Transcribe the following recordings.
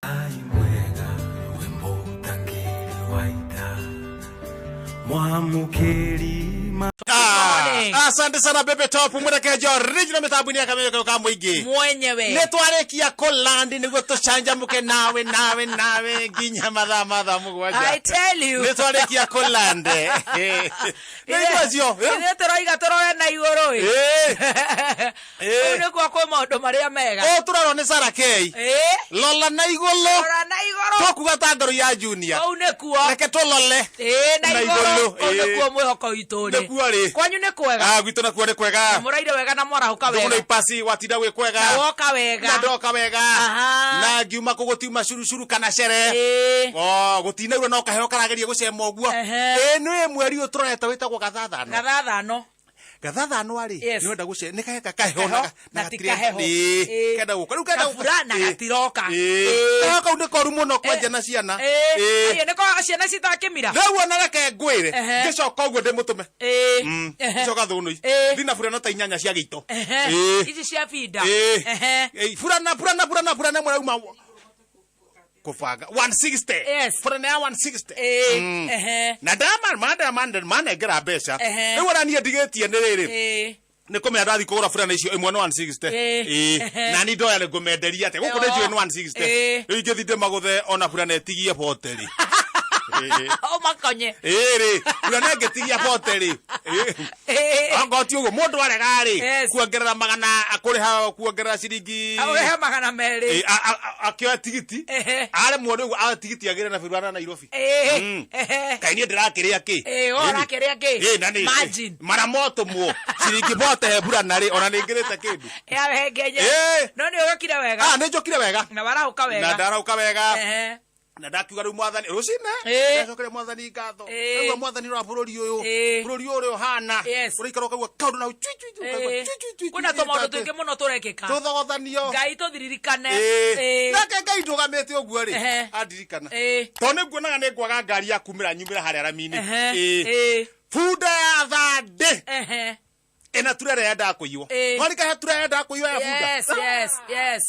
Ngai mwega we mũtangĩri wa ita mwamũkĩri ma Morning. Asante sana Bebe Top mwelekejo original mitambo-inĩ ya kamenya ka mũingĩ. Mwenyewe. Nĩ twarĩkia kũlandi nĩguo tũcanjamũke nawe nawe nawe nginya mathaa mathaa 7. I tell you. Nĩ twarĩkia kũlande. Nĩ icio. Ithuĩ tũroiga tũrore na igũrũ ĩ. Ĩ. Kũu nĩkuo kwĩ maũndũ marĩa mega. Ũũ tũrarwo nĩ Sarah K. Ĩ. Lola na igũrũ. Rora na igũrũ. Tũkuga ta ngoro ya Junior. Kũu nĩkuo. Reke tũlole. Ĩ na Na igũrũ. igũrũ, Kũu ĩ. nĩkuo mwĩhoko witũ ũrĩ. Nĩkuo rĩ. Kwanyu nĩ kwega. Ah, gwitũ nakuo nĩ kwega. Mũraire wega na mwarahũka Ndũgũ na wega. ipasi watinda wĩ kwega. Na woka wega. Na ndoka wega. Aha. Na ngiuma kũ gũtiuma curucuru kana cere. Ĩ. Oh, gũtinaura no kaheo karageria gũcema ũguo. Ehe. Ĩ nĩ mweri ũyũ tũrorete wĩtagwo gathathano. Gathathano. Gathathano arĩ. Yes. Nĩ wenda gũce nĩ kaheka kaheho Kaheho na ti kaheho. Ĩ. Ĩ. Kenda gũka. Rĩu kenda gũka. Kabura na Ĩ. gatiroka. Ĩ. Ĩ. Kaheho kau nĩ koru mũno kwanja na ciana. Ĩ. Ĩ. Ĩyo nĩko ciana citakĩmira. Rĩu ona reke ngwĩre. Ehe. Ngĩcoka ũguo ndĩmũtũme. Ĩ. Mm. Ehe. Ngĩcoka thũnũi. Ĩ. Thina burana ta inyanya cia gĩito. Ehe. Ĩ. Ici cia binda. Ĩ. Ehe. Ĩ, burana burana burana burana ĩmwe rauma kũbanga 160. Yes. Burana ya 160. Ĩ. Mm. Ehe. Na ndama manda manda manengera mbeca. Ehe. Rĩu ona niĩ ndigĩtie nĩ rĩrĩ. Ĩ. Nĩ kũmenya ndathi kũgũra burana icio ĩmwe nĩ 160. Ĩ. Ĩ. Ehe. Na niĩ ndoya nĩ ngũmenderia atĩa. Gũkũ nĩ njũĩ nĩ 160. Ĩ. Rĩu ingĩthiĩ ndĩmagũthe ona burana ĩtigie 40 rĩ. Ĩ. Ũmakonye. Ĩ rĩ. Burana ĩngĩtigia 40 rĩ. Ĩ. Ĩ. Anga ti ũguo mũndũ arega rĩ Yes. kuongerera magana kũrĩha kuongerera ciringi Ũrehe 200. Ĩ, akĩoya tigiti Ehe. aremwo rĩu a tigiti agĩre na burana Nairobi. Ĩ. Mm. Ehe. Kaĩ niĩ ndĩrakĩrĩa kĩ? Ĩ, we ũrakĩrĩa kĩ? Ĩ, na nĩ Margin. mara motũmwo ciringi bote he burana rĩ ona nĩ ngĩrĩte kĩndũ. Ya hengenye. Ĩ. No nĩ ũgĩkire wega. Ah, nĩ njũkire wega. Na warahũka wega. Na ndarauka wega. Ehe. Na ndakiuga rĩu mwathani rũcinĩ Ĩ. ndacokeria mwathani ngatho. Ĩ. Rĩu mwathani wa bũrũri ũyũ. Ĩ. Bũrũri ũyũ ũrĩa ũhana. Yes. Ũraikara ũkaigua kaũndũ na cui cui cui ũkaigua Ĩ. cui cui cui. Kwĩna tũmaũndũ tũingĩ mũno tũrekĩka. Tũthogothanio. Ngai tũthiririkane. Ĩ. Ĩ. Nake Ngai ndũgamĩte ũguo rĩ. Ehe. Andirikana. Ĩ. Tondũ nĩ nguonaga nĩ ngwaga ngari ya kumĩra nyumĩra harĩa rami-inĩ. Ehe. Ĩ. Ĩ. Bunda ya thandĩ Ehe. ĩna turere yendaga kũiywo. Ĩ. Nwarika he turere yendaga kũiywo ya bunda. Yes, yes, yes.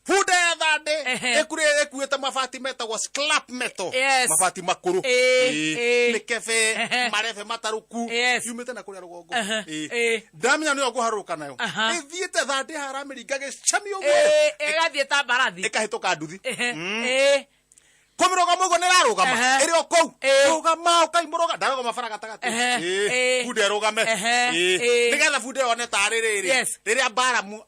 Bunda ya thandĩ Ehe. ĩkuĩte mabati metagwo scrap metal. Yes. Mabati makũrũ. Ĩ, Ĩ. ĩ. Mĩkebe, Ehe. marebe matarũku. Yes. Yumĩte na kũrĩa rũgongo. Ehe. Ĩ. Ĩ. Ndamenya nĩyo ngũharũrũka nayo. Aha. Ĩthiĩte thandĩ haramĩringa gĩcami ũguo. Ĩ, ĩgathiĩ ta mbarathi. Ĩkahĩtũka nduthi. Ehe. Ĩ. Kũmĩrũgama ũguo nĩ ĩrarũgama. Ehe. Ĩrĩ o kũu. Ĩ. Rũgama ũkaimũrũga. Ndarũgama bara gatagatĩ. Ehe. Ĩ. Ĩ. Bunda ĩrũgame. Ehe. Ĩ. Ĩ. Nĩgetha bunda ĩyo yone tarĩ rĩrĩ. Yes. Rĩrĩa Balamu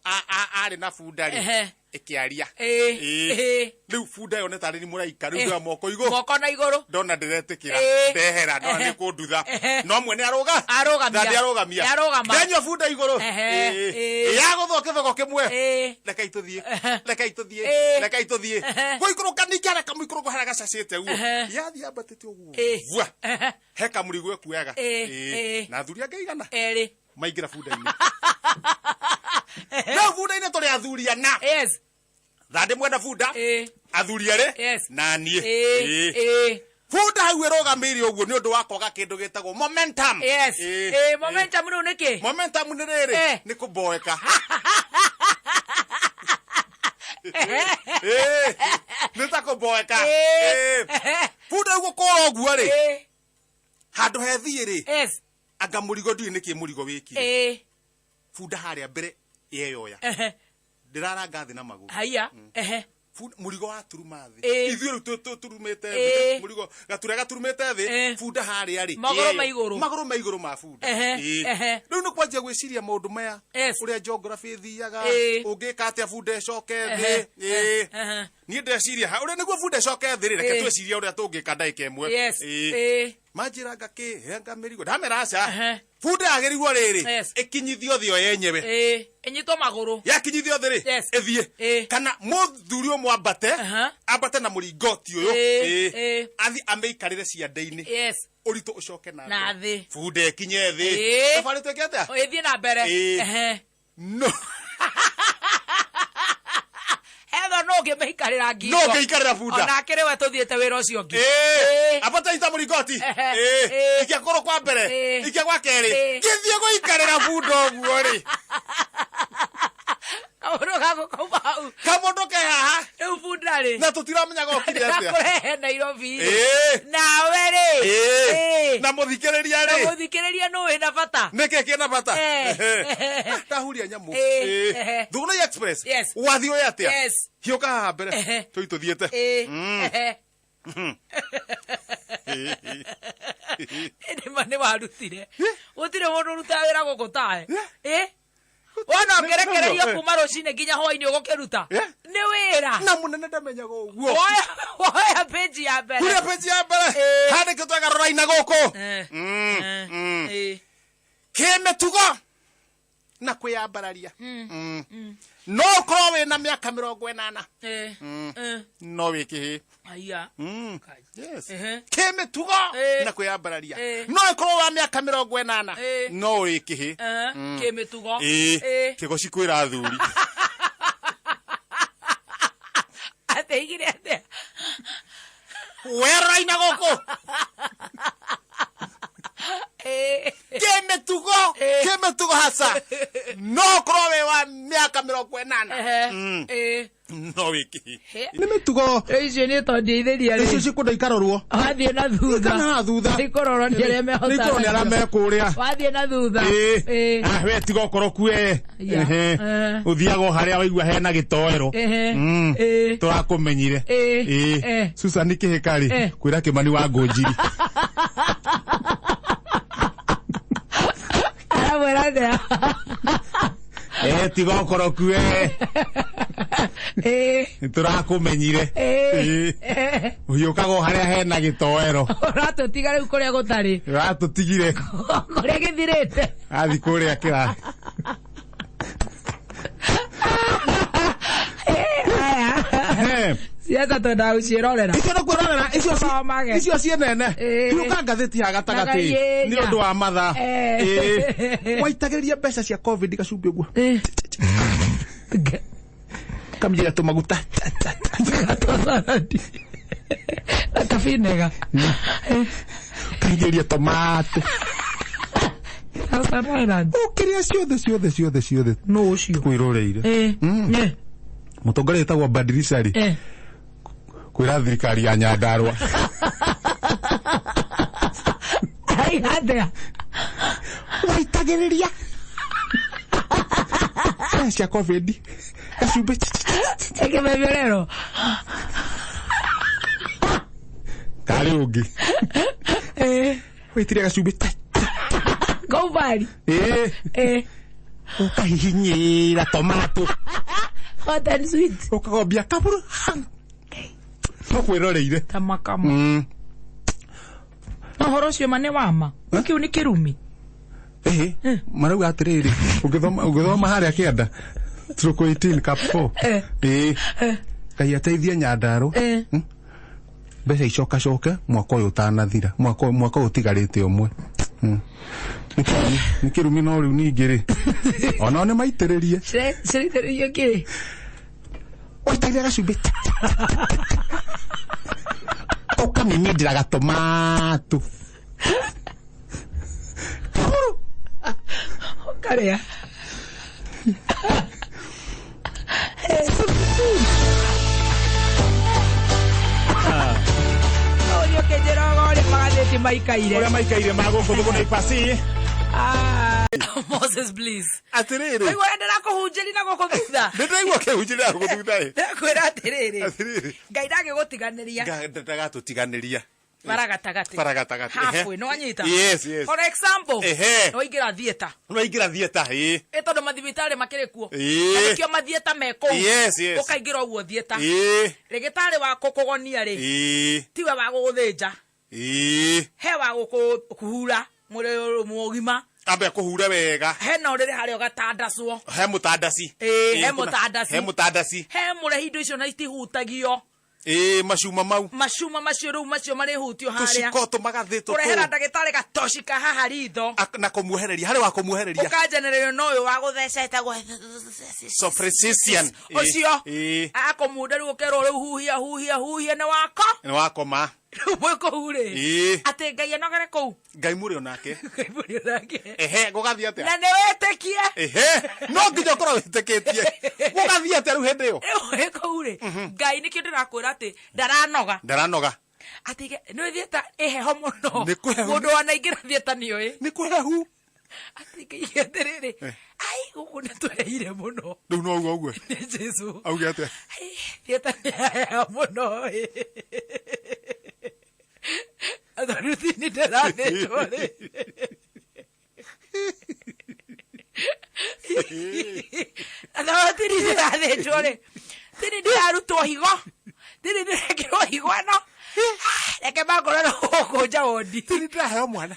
arĩ na bunda rĩ. Ehe. Ĩkĩaria. Ĩ. Ĩ. Ĩ. Rĩu bunda ĩyo nĩ tarĩ nĩ mũraika. Rĩu ndoya moko igũrũ. Moko na igũrũ. Ndona ndĩretĩkĩra. Ĩ. Ndehera ndona Ehe. nĩ kũndutha. Ehe. No mwene arũga. Arũgamia. Thandĩ arũgamia. Nĩarũgama. Ndanyua bunda igũrũ. Ehe. Ĩ. Ĩ. Yagũthwo kĩboko kĩmwe. Ĩ. Rekei tũthiĩ. Ehe. Rekei tũthiĩ. Ĩ. Rekei tũthiĩ. Ehe. Gũikũrũka ningĩ harĩa kamũikũrũko harĩa gacacĩte ũguo. Ehe. Yathiĩ yambatĩte ũguo. Ĩ. Vua. Ehe. He kamũrigo ĩkuaga. Ĩ. Ĩ. Ĩ. Na athuri angĩ aigana? Erĩ. Maingĩra bunda-inĩ. Rĩu bunda-inĩ tũrĩ athuri ana. Yes. Thandĩ mwena bunda. Ĩ. Athuri erĩ. Yes. Na niĩ. Ĩ. Ĩ. Ĩ. Bunda hau ĩrũgamĩire ũguo nĩ ũndũ wa kwaga kĩndũ gĩtagwo momentum. Yes. Ĩ. Ĩ, momentum rĩu nĩ kĩ? Momentum nĩ rĩrĩ Eh. nĩ kũmboeka. Ĩ. Nĩ ta kũmboeka. Ĩ. Ĩ. Bunda ũguo kũra ũguo rĩ. Ĩ. Handũ he thiĩ rĩ. Yes. Anga mũrigo ndiũĩ nĩkĩ mũrigo wĩkire. Ĩ. Bunda harĩa mbere yeyoya. Ehe. Ndĩraranga thĩ na magũrũ. Haiya. Ehe. Mũrigo waturuma thĩ. Ĩ. Ithuĩ rĩu tũturumĩte Ĩ. thĩ. Mũrigo gatura gaturumĩte thĩ. Ĩ. Bunda harĩa rĩ. Magũrũ yeyo. ma igũrũ. Magũrũ ma igũrũ ma bunda. Ehe. Ĩ. Ehe. Rĩu nĩ kwanjia gwĩciria maũndũ maya. Yes. Ũrĩa geography ĩthiaga. Ĩ. Ũngĩka atĩa bunda ĩcoke thĩ. Ehe. Ĩ. Ehe. Niĩ ndeciria ha ũrĩa nĩguo bunda ĩcoke thĩ rĩ reke Ĩ. twĩcirie ũrĩa tũngĩka ndagĩka ĩmwe. Yes. Ĩ. Ĩ. Manjĩra ngakĩ henga mĩrigo ndamera aca. Ehe. Bunda yagĩrĩirwo rĩrĩ Yes. ĩkinyithio thĩ o yenyewe. Ĩ. Ĩnyitwo magũrũ. Yakinyithio thĩ rĩ Yes. ĩthiĩ. Ĩ. Kana mũthuri ũmwe ambate Aha. ambate na mũringoti ũyũ. Ĩ. Ĩ. Ĩ. Athiĩ amĩikarĩre ciande-inĩ. Yes. Ũritũ ũcoke na Na mbere. thĩ. Bunda ĩkinye thĩ. Ĩ. Thabarĩ twĩke atĩa? Ĩthiĩ na mbere. Ĩ. Ehe. No. Etho no ũngĩmĩikarĩra ngingo. No ũngĩikarĩra bunda. Onake rĩwe tũthiĩte wĩra ũcio ũngĩ. Ĩ. Ĩ. Ambata ita mũringoti. Ehe. Ĩ. Ĩ. Ikia kũgũrũ kwa mbere. Ĩ. Ikia gwa kerĩ. Ĩ. Ngĩthiĩ gũikarĩra bunda ũguo rĩ. Kaũndũ gako kauma hau. Kamũndũ ke haha. Rĩu bunda rĩ. Na tũtiramenya gokire atĩa. Ndĩrakũrehe Nairobi rĩ. Ĩĩ. Nawe rĩ. Ĩĩ. Ĩĩ. Na mũthikĩrĩria Na rĩ. mũthikĩrĩria nũ wĩna bata. Nĩkĩ kĩna bata? Eh. Ehe. Ah, ndahuria nyamũ. Ĩĩ. Ĩĩ. Ehe. Thugunoi Express. Yes. Wathiĩ ũĩ atĩa? Yes. Hiũka haha mbere. Ehe. Tũi tũthiĩte. Ĩĩ. Ehe. Nĩma nĩ warutire. Gũtirĩ mũndũ ũrutaga wĩra gũkũ tawe. Ĩ? Wona ũkĩrekererio Eh. kuma rũcinĩ nginya hwainĩ ũgũkĩruta. Eh. Nĩ wĩra. Na mũnene ndamenyaga ũguo. Woya page ya mbere. Huria peji ya mbere. Ĩĩ. Handĩkĩtwo ĩgarũra-ina gũkũ. Eh. Mm, Eh. mm. Ĩ. Kĩmĩtugo na kwĩyambararia. Mm. No ũkorwo wĩna mĩaka 80. Ĩ. Eh. No wĩ kĩhĩ. Aya. Mm. Yes. Ehe. Kĩmĩtugo Ĩĩ. na kwĩyambararia. Ĩĩ. No ĩkorwo wa mĩaka 80. Ĩĩ. No wĩ kĩhĩ. Eh. Kĩmĩtugo. Ĩĩ. Ĩ. Kĩgoci kwĩra athuri. Ateigire atĩa? Weroraina gũkũ. Ĩ. Kĩmĩtugo. Ĩĩ. Kĩmĩtugo haca. No ũkorwo wĩ wa mĩaka 80. Ehe. Mm. Ĩ. No wĩ kĩhĩ. He. Nĩ mĩtugo. Rĩu icio nĩ tondeithĩria Icio rĩ. cikwenda ikarorwo. Wathiĩ na thutha. Kana haha thutha. Nĩkũrorwo nĩ arĩa mehotanaga. Nĩkũrorwo nĩ arĩa mekũrĩa. Wathiĩ na thutha. Ĩĩ. Ĩĩ. Ah, we tiga ũkoroku we. Ya. Ehe. Eh. Ũthiaga o harĩa waigua hena gĩtoero. Ehe. Mm. Ĩĩ. Tũrakũmenyire. Ĩĩ. Ĩĩ. Eh. Susan Kĩhĩka rĩ, Eh. kwĩra Kĩmani wa Ngũnjiri. Aramwĩra atĩa? Eh, tiga ũkoroku we. Ĩĩ. Nĩtũrakũmenyire. Ĩĩ. Ĩĩ. Ũhiũkaga o harĩa hena gĩtoero. Ũratũtiga rĩu kũrĩa gũtarĩ. Ũratũtigire. Kũrĩa gĩthirĩte. Athi kũrĩa kĩra. Ĩĩ, aya. Eh. Ciaca twendaga gũciĩrorera. Icio nĩ kwĩrorera icio Thomage. icio ciĩ nene. Ĩĩ. Hiũka ngathĩti ha gatagatĩ Nagaiyĩnya. nĩ ũndũ wa mathaa. Eh. Ĩĩ. Waitagĩrĩria mbeca cia covid gacumbĩ ũguo. Ĩĩ. Kamjira tũmaguta. Gatwaradi. Na kabinega. Kaingĩria tomato. Thousand Island. Ũkĩrĩa ciothe ciothe ciothe ciothe. Nũ ũcio? Kwĩroreire. Ĩĩ. Ĩĩ. Mũtongoria wĩtagwo Badirisha rĩ Ĩĩ. kwĩra thirikari ya Nyandarua. Araiga atĩa? Waitagĩrĩria mbeca cia covid gacumbĩ. Ĩkĩmemio rero. Karĩ ũngĩ. Ĩĩ. Waitĩrĩria gacumbĩ. Ngũmbari. Ĩĩ. Ĩĩ. Ũkahihinyĩra tomato. Hot and sweet. Ũkagombia kaburu. No kwĩroreire. Ta makama. Na ũhoro ũcio ma nĩ wa ma. Kĩu nĩ kĩrumi. Ĩhĩ, marauga atĩrĩrĩ, ũngĩthoma ũngĩthoma harĩa kĩanda stroke 18 cap 4. Eh. Ĩĩ. Ngai ateithie Nyandarua. Eh. Mbeca icokacoke mwaka ũyũ ũtanathira. Mwaka mwaka ũyũ ũtigarĩte ũmwe. Mm. Nĩ kĩrumi, nĩ kĩrumi no rĩu ningĩ rĩ. Onao nĩ maitĩrĩrie. Ciraitĩrĩrio kĩ? Waitagĩrĩria gacumbĩ. Ũkamimindĩra gatomato. Kaburu. Ũkarĩa. Ũria ũkĩnjĩra ũrĩa magathĩti maikaire. Ũrĩa maikaire magũkũ thũkũ nĩ ipasi. Ah. Moses please. Atĩrĩrĩ. Waigua ndĩrakũhunjĩria na gũkũ thutha. Nĩ ndĩraigua kĩhunjĩria gũkũ thutha ĩ. Ndĩrakwĩra atĩrĩrĩ. Atĩrĩrĩ. Ngai ndangĩgũtiganĩria. Ndagatũtiganĩria. Bara gatagatĩ. Bara gatagatĩ. Halfway, nĩ wanyita? Yes, yes. For example, Ehe. nĩ waingĩra theatre. Nĩ waingĩra theatre ĩ. Ĩ tondũ mathibitarĩ makĩrĩ kuo. Ĩĩ. Na nĩkĩo mathieta me kũu. Yes, yes. Ũkaingĩra ũguo theatre. Ĩĩ. Rĩgĩtarĩ wa kũkũgonia rĩ, Ĩĩ. tiwe wa gũgũthĩnja. Ĩĩ. He wa gũkũhura mwĩrĩ mũgima. Ambe akũhure wega. Hena ũrĩrĩ harĩa ũgatandacwo. He mũtandaci. Ĩĩ, he Ĩĩ, mũtandaci. He mũtandaci. He mũrehi indo icio na itihutagio. Ĩĩ, macuma mau. Macuma macio rĩu macio marĩhutio harĩa. Tũciko tũmagathĩ tũtũ. Kũrehera ndagĩtarĩ gatoci ka haha ritho. Na kũmuohereria. Harĩ wa kũmuohereria. Ũkanjenererio na ũyũ wa gũtheca etagwo Sophroniscian. Ũcio. Ĩĩ. Akũmunda rĩu ũkerwo rĩu huhia huhia huhia nĩ wako. Nĩ wakoma. Rĩu mwĩ kũu rĩ. Ĩĩ. Atĩ Ngai anogere kũu. Ngai mũrĩ onake. Ngai mũrĩ onake. Ehe, gũgathiĩ atĩa? Na nĩ wĩtĩkie. Ehe, no nginya ũkorwo wĩtĩkĩtie. Gũgathiĩ atĩa rĩu hĩndĩ ĩyo? Rĩu wĩ kũu rĩ, Ngai nĩkĩo ndĩrakwĩra atĩ ndaranoga. Ndaranoga. Atĩ nĩ thieta ĩheho mũno. Nĩ kũhehu. Mũndũ wanaingĩra thieta nĩoĩ. Nĩ kũhehu. Atĩ Ngai atĩrĩrĩ, ai gũkũ nĩ tũheire mũno. Rĩu no auga ũguo. Nĩ Jesu. Auge atĩa? Ai, thieta nĩ yaheha mũno ĩ. Tondũ tini ndĩrathĩnjwo rĩ. Tondũ tini ndĩrathĩnjwo rĩ. Tini ndĩrarutwo higo. Tini ndĩrekĩrwo higo ĩno. Reke makorwo na gũkũ nja wondi. Tini ndĩraheo mwana.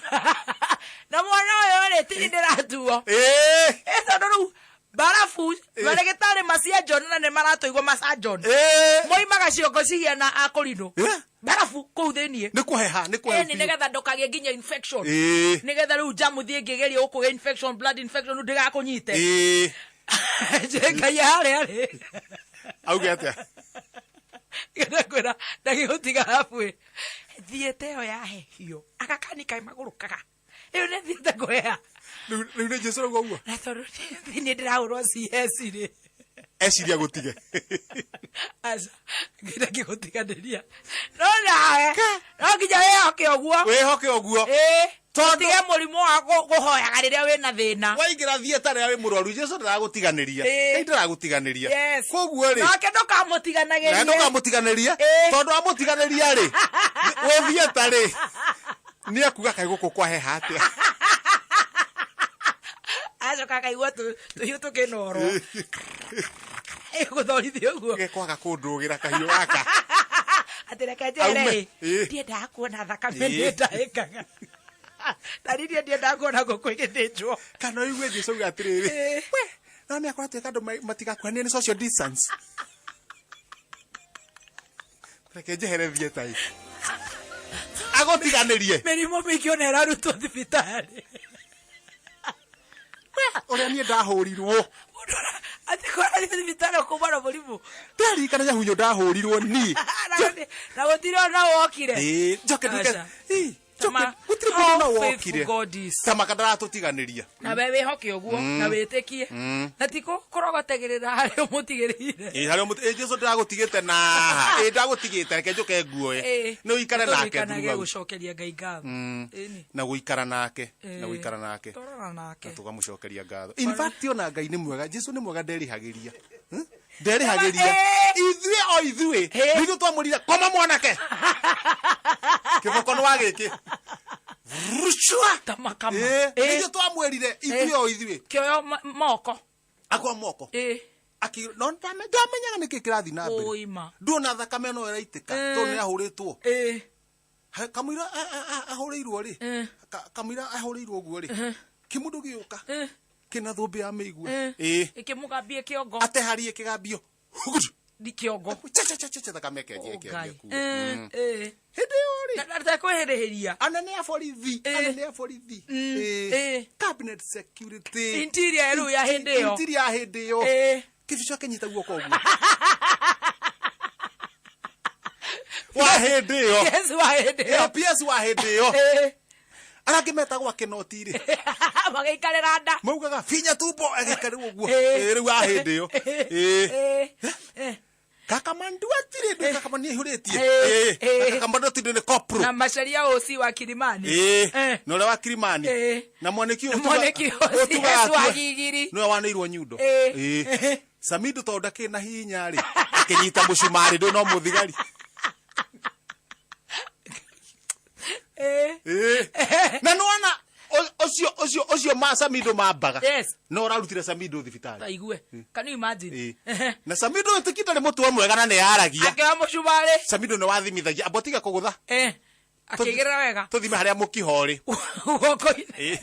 Na mwana ũyũ rĩ, tini ndĩratuo. Ĩĩ. Ĩ tondũ rĩu barabu marĩgĩtarĩ macianjon na nĩ maratũigua macanjon. Ĩĩ. Moimaga ciongo cihiana akũrinũ. Ĩ. Barabu kũu thĩiniĩ. Nĩ kũheha, nĩ kũhehu. Ĩni nĩgetha ndũkagĩe nginya infection. Ĩĩ. Nĩgetha rĩu njamuthi ĩngĩgeria gũkũgĩa infection, blood infection rĩu ndĩgakũnyite. Ĩĩ. Ngai harĩa rĩ. Auge atĩa? Ngĩenda kwĩra ndagĩgũtiga halfway. Thiĩte ĩyo yahehio. Agakani kaĩ magũrũkaga. Ĩyo nĩ thiĩte kũheha. Rĩu rĩu nĩ Jesu rauga ũguo. Na tondũ nĩ ndĩrahũrwo CS rĩ. Eciria gũtige. Aca, nginya ngĩgũtiganĩria. No nawe, no nginya wĩhoke ũguo. Wĩhoke ũguo. Ĩĩ. Tondũ- Tige mũrimũ wa kũhoyaga rĩrĩa wĩna thĩna. Waingĩra thieta rĩrĩa wĩ mũrwaru Jesu ndaragũtiganĩria. Ĩĩ. Ngai ndaragũtiganĩria. Yes. Koguo rĩ, Nake ndũkamũtiganagĩrie. na ndũkamũtiganĩrie Ĩĩ. tondũ amũtiganĩria rĩ, wĩ thieta rĩ, nĩ ekuga kaĩ gũkũ kwaheha atĩa. Acoka akaigua tũhiũ tũkĩnorwo. Ĩgũthorithia ũguo. Gekwaga kũndũgĩra kahiũ gaka. Atĩ reke njere Aume. ĩ. Ĩĩ. Ndiendaga kuona thakame Ĩĩ. nĩ ndahĩkaga. Tarĩ niĩ ndiendaga kuona ngũkũ ĩgĩthĩnjwo. Kana ũigue Jesu auga atĩrĩrĩ, Ĩĩ. we, no nĩ akorwo atwĩka andũ matigakuhanie nĩ social distance. Reke njehere thieta ĩ. Agũtiganĩrie. Mĩrimũ mĩingĩ ona ĩrarutwo thibitarĩ. Ũrĩa niĩ ndahũrirwo. Mũndũ atĩ kũrathiĩ thibitarĩ kuma na mũrimũ. Ndarikana nyahunyo ndahũrirwo niĩ. Na gũtirĩ ona wokire. Ĩĩ, njoke nduĩke- Aca. Ĩĩ, njoke- Tama, gũtirĩ how mũndũ ona faithful wokire. God is. Tamaka ndaratũtiganĩria. Na we wĩhoke ũguo na wĩtĩkie na ti kũrogotagĩrĩra harĩa ũmũtigĩrĩire. Ĩĩ, harĩa ĩĩ, Jesu ndĩragũtigĩte naha. Ĩĩ, ndagũtigĩte reke njũke nguoe. Ĩĩ. Nĩ ũikare nake Tũririkanage throughout. gũcokeria Ngai ngatho. Ĩni. Na gũikara nake, na Ĩĩ. gũikara nake. Tũrora nake. Na tũkamũcokeria ngatho. In fact, ona Ngai nĩ mwega. Jesu nĩ mwega nderĩhagĩria. Nderĩhagĩria. Ĩĩ. Ithuĩ o ithuĩ. Ĩĩ. Nĩ ithuĩ twamũrire koma mwanake. Kĩboko nĩ wa gĩkĩ. Rucua. Tamakama. Ĩĩ, Ĩĩ. nĩ ithuĩ twamwĩrire ithuĩ o ithuĩ. Kĩoyo moko. Akwa moko. Ĩĩ. Aki no ndamenyaga nĩkĩ kĩrathiĩ na mbere. Ũima. Nduona thakame no ĩraitĩka tondũ nĩ ahũrĩtwo. Ĩĩ. Kamũira ahũrĩirwo rĩ. Ĩĩ. Kamũira ahũrĩirwo ũguo rĩ. Kĩmũndũ gĩũka. Ĩĩ. Kĩna thũmbĩ ya mĩigua. Ĩĩ. Ĩĩ. Ĩkĩmũgambie kĩongo. Ateharie kĩgambio. Ndi kĩongo. Cha cha cha cha thakame ĩkĩanjia Oh, ĩkĩanjia Ngai. kuura. Ĩĩ. Ĩĩ. Hĩndĩ ĩyo rĩ. Na ndekwĩhĩrĩhĩria. Anene a borithi, Ĩĩ. anene a borithi. Ĩĩ. Ĩĩ. Cabinet security. Interior rĩu ya hĩndĩ ĩyo. Interior ya hĩndĩ ĩyo. Ĩĩ. Kĩbico akĩnyita guoko ũguo. Wa hĩndĩ ĩyo. Yes, wa hĩndĩ ĩyo. PS wa hĩndĩ ĩyo. Ĩĩ. Arĩa angĩ metagwo akenoti rĩ. Magĩikarĩra nda. Maugaga finya tumbo agĩikarĩra ũguo. Ĩĩ. Ĩĩ, rĩu wa hĩndĩ ĩyo. Ĩĩ. Ĩĩ. Ĩĩ. Kakamandu atirĩ ndũ Kakamandu nĩ aihũrĩtie. Ĩĩ. Ĩĩ. Ĩĩ. Kakamandu atirĩ nĩ kopro. Na Macharia OC wa Kilimani. Ĩĩ. Eh. Na ũrĩa wa Kilimani. Ĩĩ. Na mwanĩki ũyũ Mwanĩki ũtugaga OCS wa atua- Gigiri. nĩwe wanĩirwo nyundo. Ĩĩ. Ĩĩ. Samido tondũ ndakĩrĩ na hinya rĩ akĩnyita mũcumarĩ ndũ no mũthigari. Ĩĩ. Ĩĩ. Na nĩwona ũcio ũcio ũcio ma Samido mambaga. Yes. No ũrarutire Samido thibitarĩ. Ta igue. Can you imagine? Ĩĩ. Na Samido ĩtĩkĩte nĩ mũtuo mwega na nĩ yaragia. Akĩoya mũcumarĩ. Samido nĩ wathimithagia amba tiga kũgũtha. Eh. Akĩigĩrĩra wega. Tũthime harĩa mũkiha ũrĩ. Guoko-inĩ. Ĩĩ.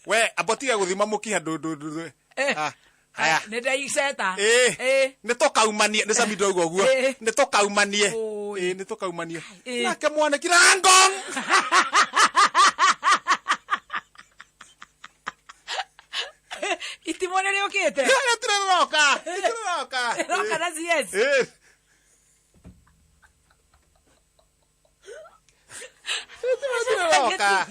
We amba tiga gũthima mũkiha ndũ ndũ ndũ. Eh. Ah, Haya. Nĩ ndaiceta. Ĩĩ. Ĩĩ. Nĩ tũkaumanie nĩ Samido auga ũguo. Ĩĩ. Nĩ tũkaumanie. Ũĩ. Ĩĩ nĩ tũkaumanie. Ĩĩ. Nake mwanĩki rangong. Itimũ nĩ rĩũkĩte. Rĩtirĩroka. Rĩtirĩroka. Rĩroka na CS. Ĩĩ. Rĩtirĩroka.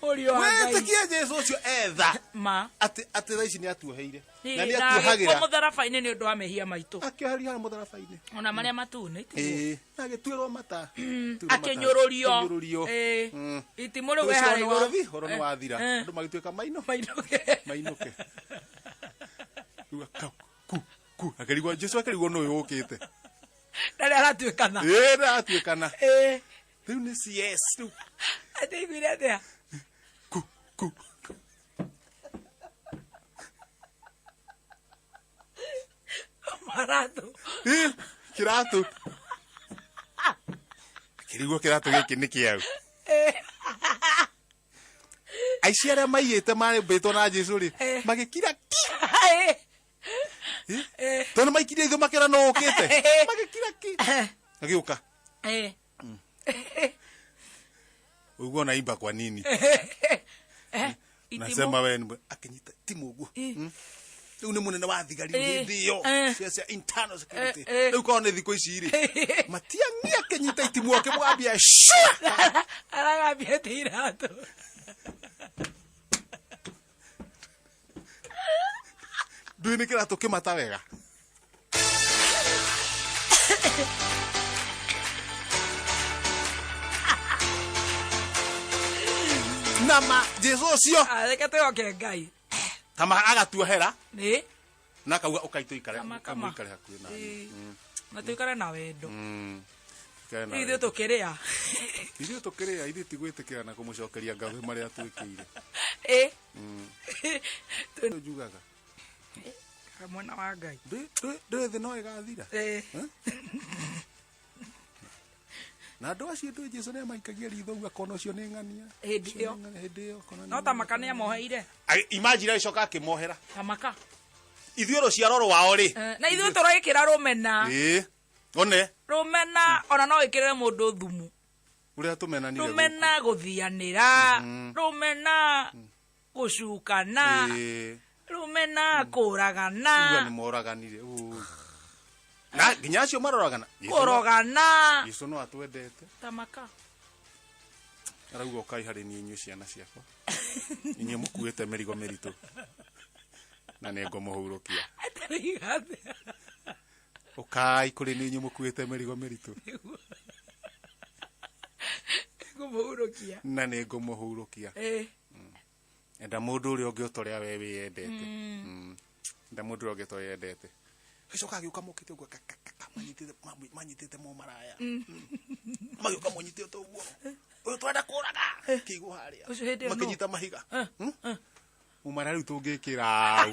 Mũriũ wa Ngai. Wĩtĩkie Jesu ũcio etha Ma. atĩ atĩ thaa ici nĩ atuoheire na nĩ Na agĩkua atuohagĩra. mũtharaba-inĩ nĩ ũndũ wa mehia maitũ. Akĩoheria harĩa mũtharaba-inĩ. Ona marĩa matune tiguo. Ĩĩ, na agĩtuĩrwo mata. Tuĩrwo mata. Akĩnyũrũrio. Akĩnyũrũrio. Ĩĩ. Itimũ rĩu Ũcio we harĩa nĩ igũrũ. wathi, ũhoro nĩ wathira. Andũ magĩtuĩka maino. Mainũke. Mainũke. Rĩu aka- ku ku akĩrigwo Jesu akĩrigwo nũ ũyũ ũkĩte. Ndarĩ aratuĩkana. Ĩĩ ndatuĩkana. Ĩĩ. Rĩu nĩ CS rĩu Atĩ aiguire atĩa? ku ku. Maratũ. Ĩĩ, kĩratũ. Akĩrigwo kĩratũ gĩkĩ nĩ kĩaũ. Aici arĩa maiyĩte marĩmbĩtwo na Jesu rĩ, magĩkira ki. Ĩĩ. Tondũ maikirie ithu makĩra nũ ũkĩte. Magĩkira ki. Agĩũka. Ĩĩ. Ũguo unaimba kwa nini? Itimũ. Nasema wewe ni akinyita timu ũguo. Ĩ. Rĩu nĩ mũnene wa thigari Ĩ. hĩndĩ ĩyo Eh. cia cia internal security. Eh, eh. Rĩu korwo nĩ thikũ ici rĩ, Matiang'i akĩnyita itimũ akĩmwambia shua. Aragambia ti iratũ. Ndũĩ nĩ kĩratũ kĩmata wega. Na ma Jesu ũcio Ah, Reke twĩhoke Ngai. tama agatuohera Nĩ. na akauga ũkai tũikare Kama, kama. mũikare hakuhĩ na niĩ. Ĩĩ. Na tũikare na wendo. Tũikare na Ithuĩ wendo. tũkĩrĩa. Ithuĩ tũkĩrĩa ithuĩ ti gwĩtĩkĩra na kũmũcokeria ngatho marĩa twĩkĩire. Ĩ. Nĩ njugaga Mwena wa Ngai. Ndũĩ thĩ no ĩgathira. Ĩ. Na andũ acio ndũĩ Jesu nĩ amaikagia ritho ũguo akona ũcio nĩ ng'ania. Hĩndĩ Ũcio ĩyo. nĩ ng'ania, hĩndĩ ĩyo akona nĩ No ng'ania. tamaka nĩ amoheire. Imagine agĩcoka akĩmohera. Tamaka. Ithuĩ rũciaro rwao rĩ. Na ithuĩ tũrekĩra rũmena. Ĩĩ. One Rũmena ona no wĩkĩrĩre mũndũ thumu. ũrĩa tũmenanire gũkũ. Rũmena gũthianĩra. Rũmena gũcukana. Ĩĩ. Rũmena Uga kũragana. nĩ moraganire. Ũ. Na nginya acio maroragana. Jesu no- Kũrogana. Jesu no atwendete. Tamaka. Arauga ũkai harĩ niĩ inyuĩ ciana ciakwa. Inyuĩ mũkuĩte mĩrigo mĩritũ. Na nĩ ngũmũhurũkia. Atariga atĩa? Ũkai kũrĩ niĩ inyuĩ mũkuĩte mĩrigo mĩritũ. Ngũmũhurũkia. Na nĩ ngũmũhurũkia. Ĩ. Enda mũndũ ũrĩa ũngĩ ũta ũrĩa we wĩyendete. Enda mũndũ ũrĩa ũngĩ ta ũrĩa wĩyendete. Gĩcoka agĩũka mokĩte ũguo ka- ka- ka- ka, manyitĩte manyitĩte mo maraya. Magĩũka mũnyitĩte ũguo. Ũyũ tũrenda kũraga. Kĩigwo harĩa. Ũcio hĩndĩ ĩyo nũ? Makĩnyita mahiga. Mũmaraya rĩu tũngĩkĩra ũ.